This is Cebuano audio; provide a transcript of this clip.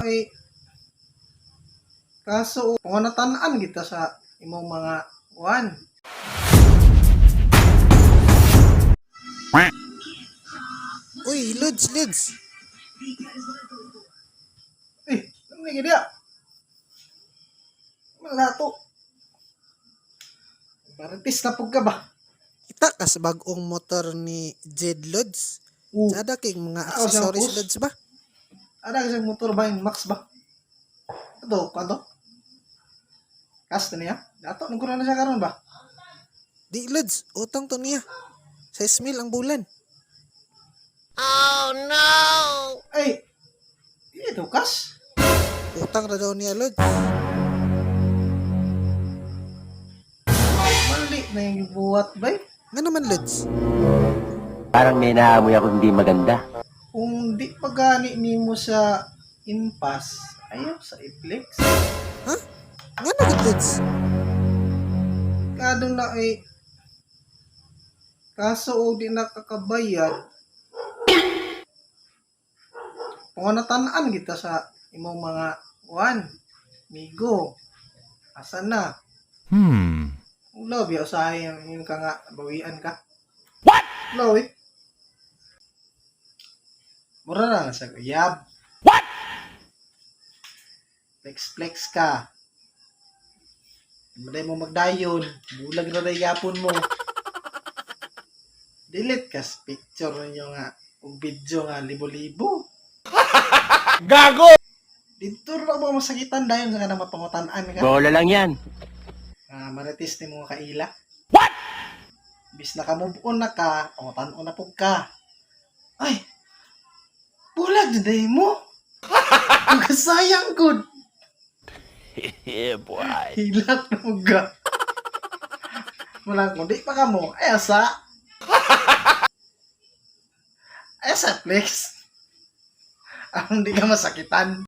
eh, kaso pangunatan kita sa imong mga kuan. Uy, Lods, Lods. Eh, ano ni gid? Mga to. Marites na pug ka ba? Kita ka sa bag-ong motor ni Jed, Lods. Sada kay mga Ako siyang accessories, post. Lods ba? Ada kasi motor ba yung Max ba? Ito, kwanto? Kas na niya? Dato, nung na siya karon ba? Di, Lods, utang to niya. 6 mil ang bulan. Ay, ito, kas. Utang ra daw niya, Lods. Mali na yung buhat ba eh? Nga naman, Lods. Parang may naamoy ako hindi maganda. Kung di pa gani nimo sa inpas, ayaw sa i-flex. Ha? Nga na gud, Lods. Kadong na eh, kaso o di nakakabayad, pangunatan kita sa imong mga kuan, migo, asa na? Ulo, biya usahay yung yun ka nga, bawian ka. What? Ulo, eh. Mura na sa uyab. What? Flex flex ka. Maday mo magdayon. Bulag na day yapon mo. Delete ka sa picture ninyo nga o video nga libo-libo. Gago! Dito ra ba masakitan dayon sa kanang mapangutan-an ka? Bola lang yan. Ah, marites ni mga kaila. What? Bis na ka move on na ka, pangutan-on na pug ka. Ay, bulag na day mo. Ang kasayang good. Yeah, boy. Hilak na mo ga. Wala kung di pa ka mo. Ay, asa. Ay, asa, flex. Ang di ka masakitan.